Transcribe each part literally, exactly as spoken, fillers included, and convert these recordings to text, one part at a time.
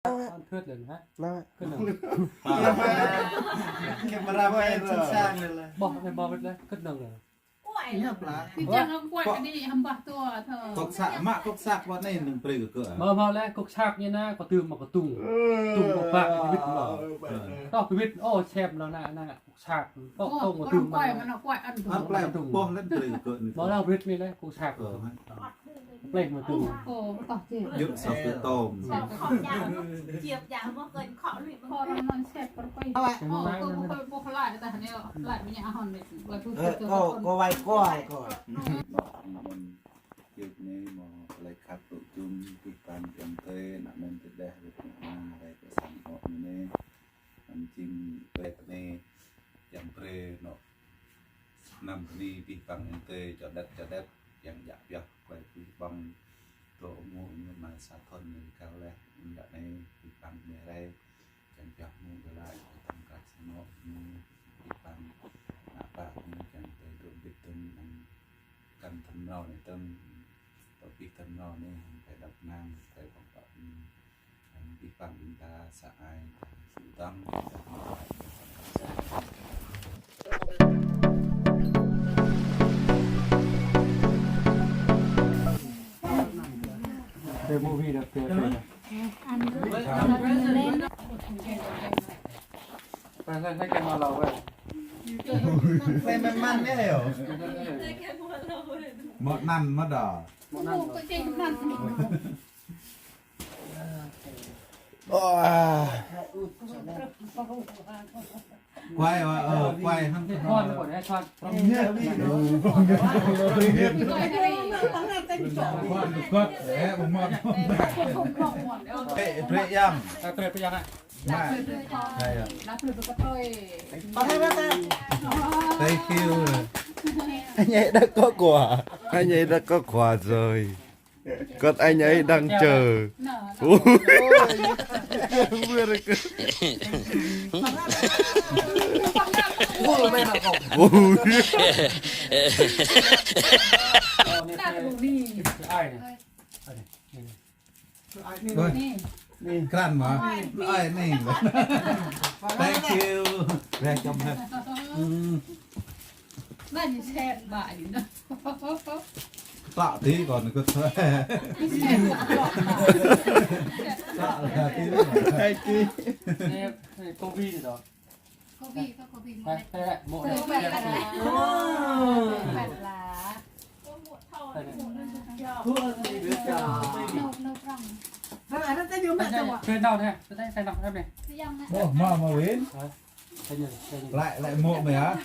Ăn thuyết lên hả? Nă. Kơnơ̆ng. Camera quay sẵn sàng rồi là. Ƀôh, ƀôh wĭt lĕ, kơnơ̆ng lĕ. Ih, pla. Ih, čang kơkuai kơđi hơmbah tơ̆ thơ. Kŏk săk, mă kŏk săk wơ̆t anai nơ̆ng brơi kơ kơ. Mă, mă lĕ kŏk săk ñu nă, kơ tơm mă kơ tŭng. Tŭng kŏk bă, kơ wĭt mă. Tŏ kơ wĭt, ơ, sem nă, nă, nă, kŏk săk. Tŏ, tŏ kơ tơm mă. Ăn plei ƀôh lĕ brơi kơ kơ anai. Mă lĕ wĭt anai lĕ kŏk săk. Ơ, hă. Plei mă tŭng. Ơ, ƀôh tơ̆. Yŭ săk kơ tŏm. Ơ, kơ, kơ wai kơ, kơ. Yŭ anai mă lĕ khăp tŭ jum, pih pang ayŏng adơi, ană mơnuih tơdah, rơ̆k ană, rai pơ sang hŏk anai. Anŭn jing brơi kơ anai, yang brơi anŏ Năm bơni pih pang ayŏng adơi čơđet čơđet, yang djă pioh klei pih pang tŏ mơ̆ ñu mă sa thŭn ñu kal leh, anŭn yă anai pih pang anai rai, čang pioh mơ̆ gơ̆ laĭ, tơm krah sơnŏ ñu pih pang, ană pă ñu čang tơl dŏ bit tơm anŭn kăn thŭn mrâo anai tơm, tŏ pih thŭn mrâo anai, hăng klei đăp kơnang, klei pơ̆ng pă ñu. Pih pang ƀing ta sa ai ta sŭ tang. Cái movie đó, cái, cái. Cái, cái, cái, cái mà lâu rồi. Cái mà mặn đấy hả? Mŏt năn, mŏt đỏ. Mŏt năn. Ơ. Quay, ơ, ơ, quay hăng. Ê, brơi yang. Mă. Thank you. Anh ấy đã có quà. Anh ấy đã có quà rồi. Con anh ấy đang chờ. Ui. Ui. Ui. Krăn mă. Ai anai. Thank you. Welcome. Ơ. Anai ñu sĕt ƀă ñu nă. Klă tĭ kơ anŭn kơ. Klă lah tĭ. Hai ki. Anai, anai, kơwin đôč. Kơwin, kơ kơwin. Hai, hai, mŏ. Kơwin lah. Ơ. Kơwin lah. Kơwin lah. Nô, nô prong. Vâng, anŭn ta ñu mă. Kơwin đôč anai. Kơwin đôč anai. Ơ. Ƀôh, mă, mă win. Hă? Lại, lại một mày hả?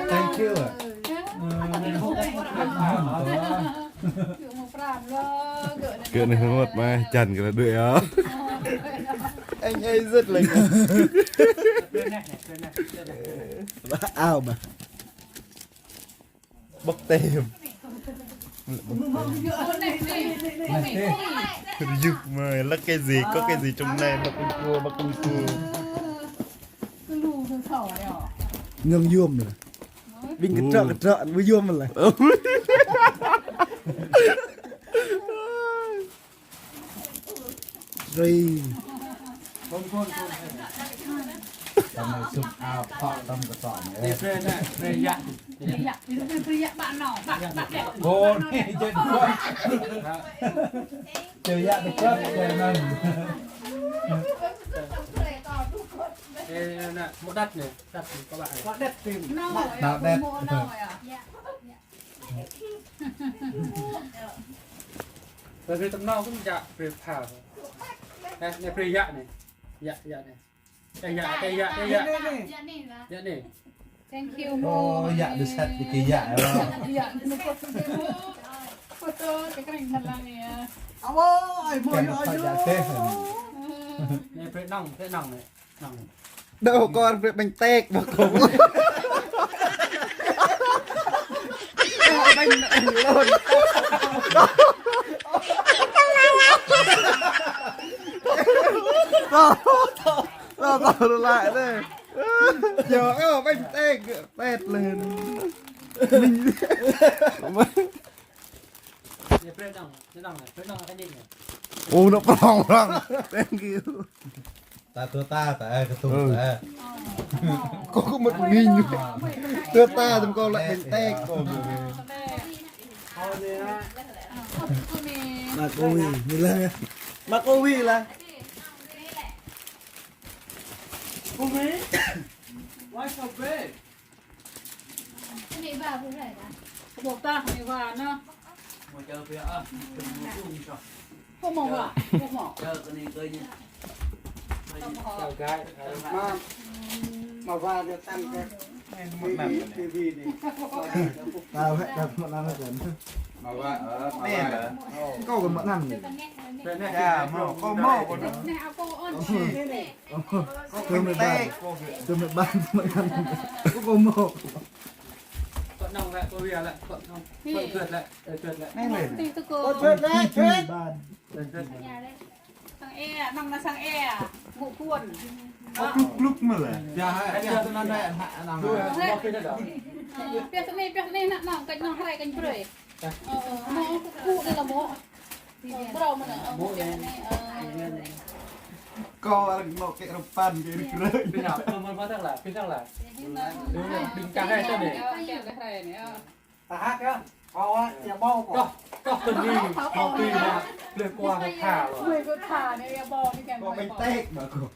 Thank you. Kơ anai hơmât mă, čang kơ đuaĭ hă. Anh ấy rất là ao mà. Bốc tem. Yuh, mà là cái gì, có cái gì trong này, bốc tung tua, bốc tung tua. Ngưng yuôm rồi. Ƀing kơtrŏ, kơtrŏ, ƀu yuôm rồi. Ri. Tơm sŭp ao phŏ tơm kơtŏ anai. Anai brơi anai, brơi yă. Brơi yă, brơi yă ƀă anŭn, ƀă, ƀă đĕ. Kơ anai čen kơt. Čen yă tơkơt, čen anŭn. Ê, anai, mŏ đăt anai, đăt anai, kơ ƀă anai. Mŏ đăt anai. Anŭn, anŭn đăt. Mŏ anŭn yă. Brơi tơm anŭn kơ yă, brơi phao. Ê, anai brơi yă anai. Yă, yă anai. Ê, yă, ê, yă, ê, yă. Yă anai. Yă anai. Thank you. Ơ, yă đu sĕt kơ yă. Yă anai. Photo, kơ kơnơ̆ng anai yă. Ơ, ai mơ̆ yă. Anai brơi anŭn, brơi anŭn anai. Đâu con phải bánh tét mà không. Bánh lộn. Tao, tao, tao lại đây. Giờ có bánh tét, tét lên. Mình. Để press down, press down này, press down cái đít này. Ô, anŏ prong prong. Thank you. Ta tua ta, ta, ơ, kơ tum ta. Kâo kơ mơ̆t ƀing ñu. Tua ta, tơm kâo lăi ƀing tĕk kâo. Mă kơ wi, ñu lăng. Mă kơ wi lah. Kơ wi. Why so big? Kơ wi ba bu rai dah. Kơ ƀôk ta, kơ wi ba anŭn. Kơ mâo wa, kơ mâo. Mă, mă wa ñu tăng kơ. Ti vi, ti vi anai. Tao hĕ, tao mă năm hĕ kơ. Mă wa, ơ, mă wa. Kâo kơ mă năm anai. Yă, mâo, kâo mâo, kâo mâo. Anai, ako on. Kâo kơ mă ƀan. Kơ mă ƀan, mă năm. Kâo kơ mâo. Kâo nong lĕ, kâo wia lĕ, kâo nong. Kâo gơt lĕ, ơ, gơt lĕ. Anai lĕ. Ti tu kâo. Kâo gơt lĕ, gơt. Ƀan. Gơt, gơt. Sang e, nong anai sang e. Mŭk kuôn. Kâo klŭk klŭk mơ̆ lĕ. Yă, yă, yă, tơ anai, anai, anai. Ơ, pioh anai, pioh anai, anai, nong, kơ nong hrơi, kơ brơi. Ơ, ơ, mâo kơ kŭ anai lah mâo. Ơ, brơi mơ̆n, ơ, mâo pioh anai, ơ. Kâo arăng nŏ kĕ rơpan kĕ rơkrơi. Pioh anai, mơ̆n mơ̆n lah, pioh anai lah. Ơ, ơ, ƀing čang hai tơ anai. Ơ, čang hai anai, ơ. Ta hăt yă. Kâo, ơ, yă ƀâo kâo. Kâo, kâo tơ anai, kâo tui anai, blơi kua kâo tha lŏ. Blơi kua tha anai, yă ƀâo anai kĕ. Kâo ƀing tĕk ƀă kâo.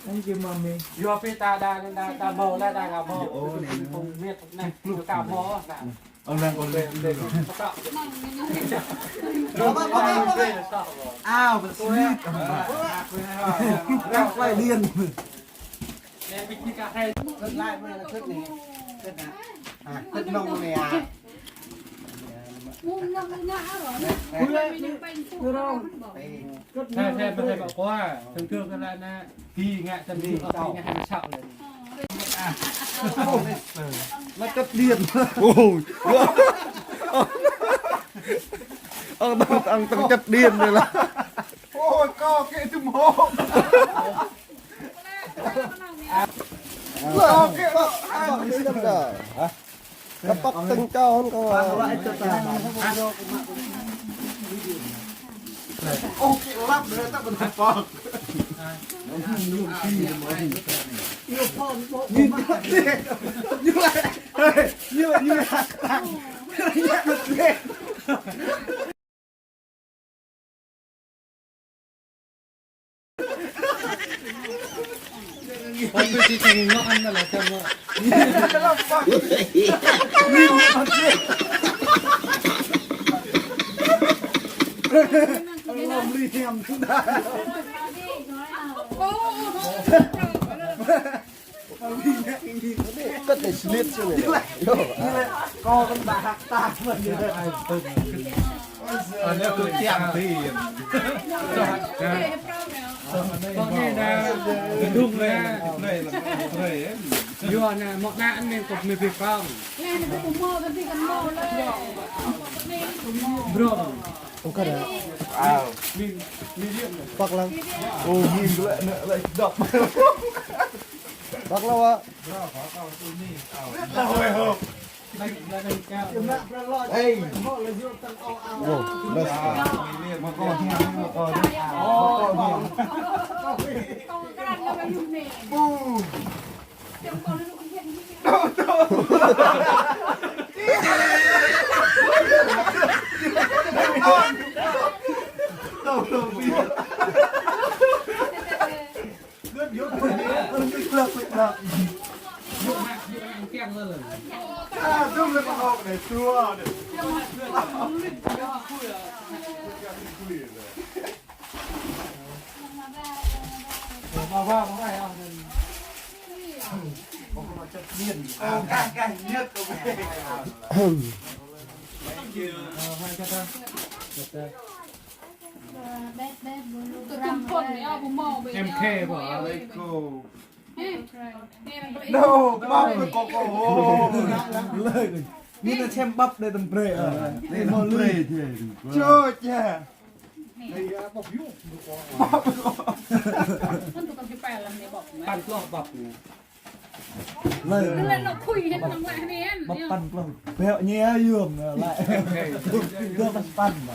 Thank you, mommy. Yua pioh ta đa, đa, đa ƀâo, đa, đa, đa ƀâo. Yă, ô, anai. Kâo ƀing miet anai, kâo ka ƀâo anai. Ơ, lăng kâo lăng. Ao, bơ̆t slit. Lăng fly điên. Kơt lai mơ̆ kơt anai. Kơt anai. À, kơt nong anai à. Hai, hai, hai, hai, bỏ qua. Thường thường là, là đi ngại tâm lý, đi ngại hàng sạo này. Nó cắt điện. Ôi. Ông, ông, ông cắt điện này là. Ôi, có cái tùm hộp. Có cái đó. Hả? Kơpŏk tơ̆ng čô hŏn kâo. Ơ, kơ lăp đơi ta ƀu kơpŏk. Ơ, tui či či ngŏ ăn lah čăm ngŏ. Kơt anai slit sih anai. Yo. Kâo kăn ƀă hăk ta mơ̆n. Anai kơ tiang ti. Kâo anai dah gơdung dah. Yo anai mŏk anai anai kâo mơ̆ pi kong. Bro. Không cần hả? Wow. Băk lăng. Ô, nhìn lại, lại, lại đọc. Băk lăng, ạ. Ê. Ô, best. Ô. Em khê ƀă. No, ƀă kơ kâo. Lơi. Ñu nao čem ƀăp đơi tơm brơi, ơ. Đơi tơm brơi. Čô ča. Păn ploh ƀăp anai. Lơi. Ƀăp păn ploh. Béo ñe yôm anai. Dua păn păn ƀă.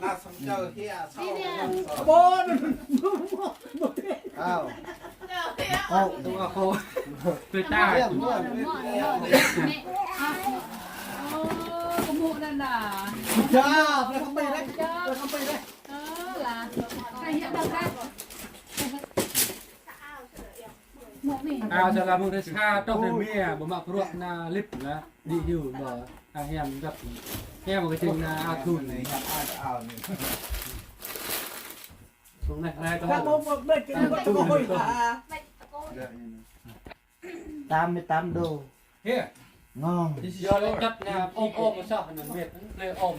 Nă sông čơ hia, sao. Ƀôn. Ao. Ô, tui ta. Ơ, kơ mŭ anŭn lah. Ơ, lah. Kơ hiăp đăo kơ. Ao sa lah mơ̆ng rơsa tŏh rơmia, ƀu mă bruă nă lip lah. Đi hyu ƀă, a hiam găp. Hiam kơ čing nă a thun. Sung neh neh tŏh. Tam mĕt tam đô. Hia. Ngong. Yua lĕ čăt nă ôm ôm soh nă mĕt, plei ôm.